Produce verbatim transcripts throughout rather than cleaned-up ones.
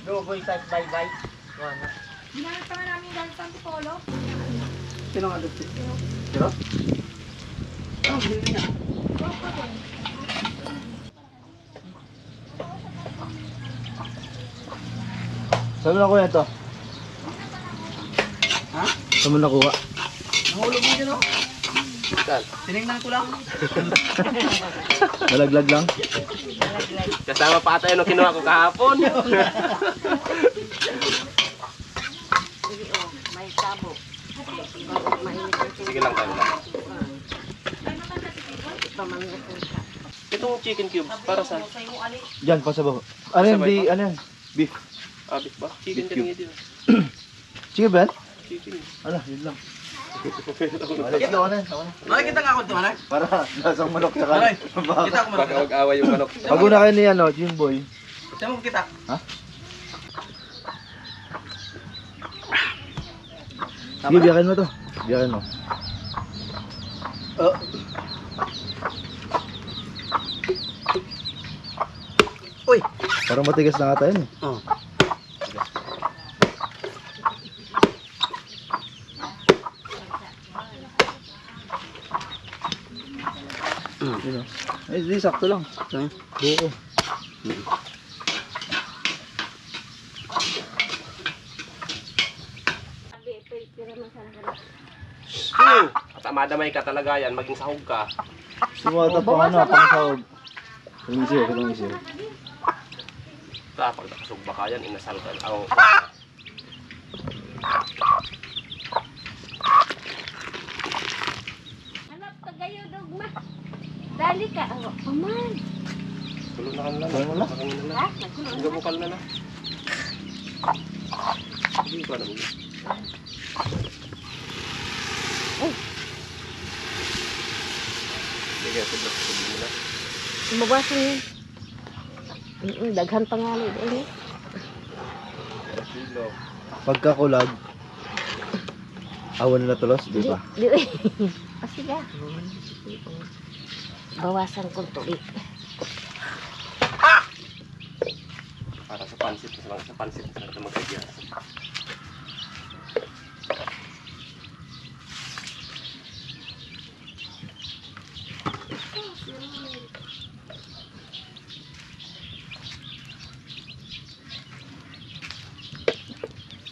Lugoy sa baybay. Wala. Ginamit pa nga namin dahil sa Antipolo. Sino nga doon? Sino? Saan mo nakuha ito? Ha? Saan mo nakuha? Nahulog mo dyan, oh. Saan? Tinignan ko lang. Nalaglag lang? Kasama pa ata yun ang kinuha ko kahapon. Sige, oh, may sabo. Mainit ang Sige lang, tayo lang. Ito, mangyay ko siya. Itong chicken cubes, para sa Diyan, pasabaw. Ano yan? Sabay Bi-, pa? Ano yan? Beef. Ah, beef ba? Chicken Beef cube. Kanina din. Chicken ba yan? Chicken. Ala, yun lang. Alis daw, ano yan? Ano yan? Makikita nga ako ito, ano? Para lasang manok sa Aray, kan-, kita ako manok. Baka mag-away yung manok. Pag-una kayo ni, ano, Jimboy. Saan mo kita? Ha? Sige, biyakin mo to. Biyakin mo. Oh. Uy! Parang matigas na ata yun eh. Oh. Mm. Yun, oh. Ay, di, sakto lang. Sakto lang. Oo. Mm. Hmm. At madamay ka talaga yan, maging sahog ka. Sumata pa nga, pang sahog. Pang sahog, pang sahog. Kapag nakasugba ka yan, inasal ka. Oh. Hanap ka gayo, dogma. Dali ka, awa pa man. Kulo na ka na lang. Kulo na lang. Kulo na lang. Ha? Nagkulo na? Gabukal na na. Hindi pa naman. Ay. Sige, sobra, sobra mo na. Lumabasan yun. Mm, daghan pa nga ulit, eh. Kilo. Pagkakulag, awan na tulos, di ba? Di, di. O, sige. Bawasan kong tubig. Para sa pansit, sa, sa pansit, sa mag-adjust.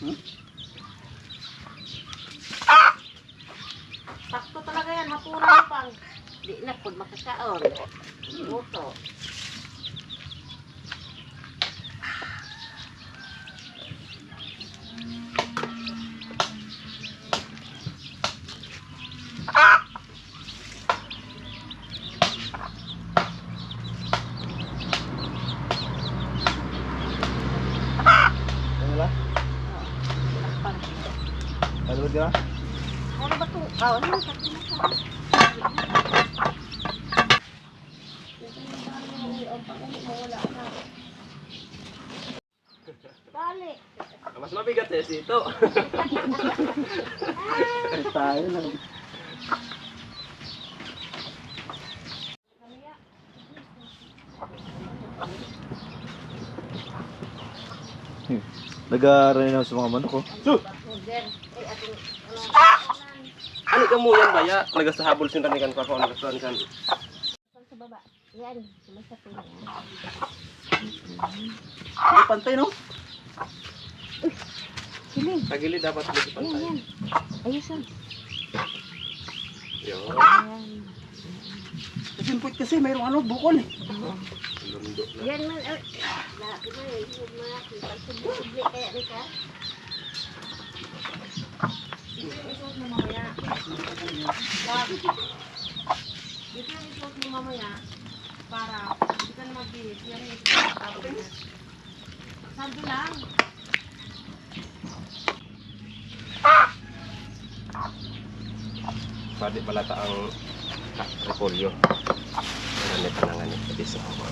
Hmm? Sakto talaga yan, hapunan mo pang. Di na pod makakaon. Luto. Ano ba? Kalabad ka na? Ano ba to? Ah, ano ba to? Dali. Mas mabigat eh, sito. Tayo lang. Hmm. Nag-aaral na sa mga manok, oh. Ano ka mo yan, baya? Nagasahabol sin ranigan pa ako, nagasahabol kan. Sa baba. Yan, sumasapo na yan. Hindi pantay, no? Uy, siling. Sa gilid dapat hindi Yan, pantay. Yan. Ayos, ah. Yun. Yan. Kasi yung puwit kasi mayroong ano, bukol eh. Oo. Lundo na. Yan man, eh. Lahat na eh. Yung mga kita, subli-subli kaya ni ka. Ito yung isuot mo mamaya. Wag. Ito yung isuot mo mamaya para hindi ka na magbihis. Yan yung isuot mo mamaya. Sando lang. Pwede pala ta ang repolyo. Marami pa na nga ni, pwede sa mga.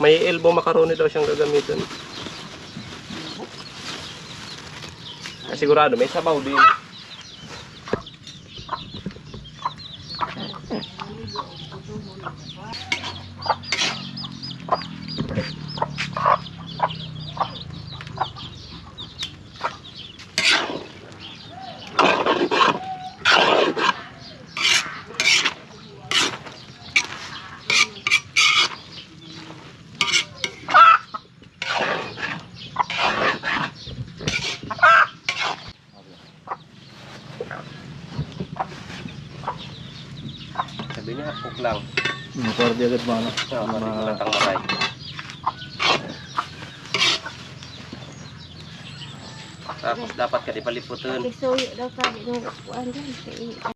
May elbow macaroni daw siyang gagamitin. Ah, sigurado, may sabaw din. Sabi niya, hapok lang. Hmm, pwede agad mo, ano? Oo, pwede Ma- ko lang tanggalay. Tapos dapat ka di paliputan. Pagsuyo daw ka, di mo kukuhaan dyan. Kay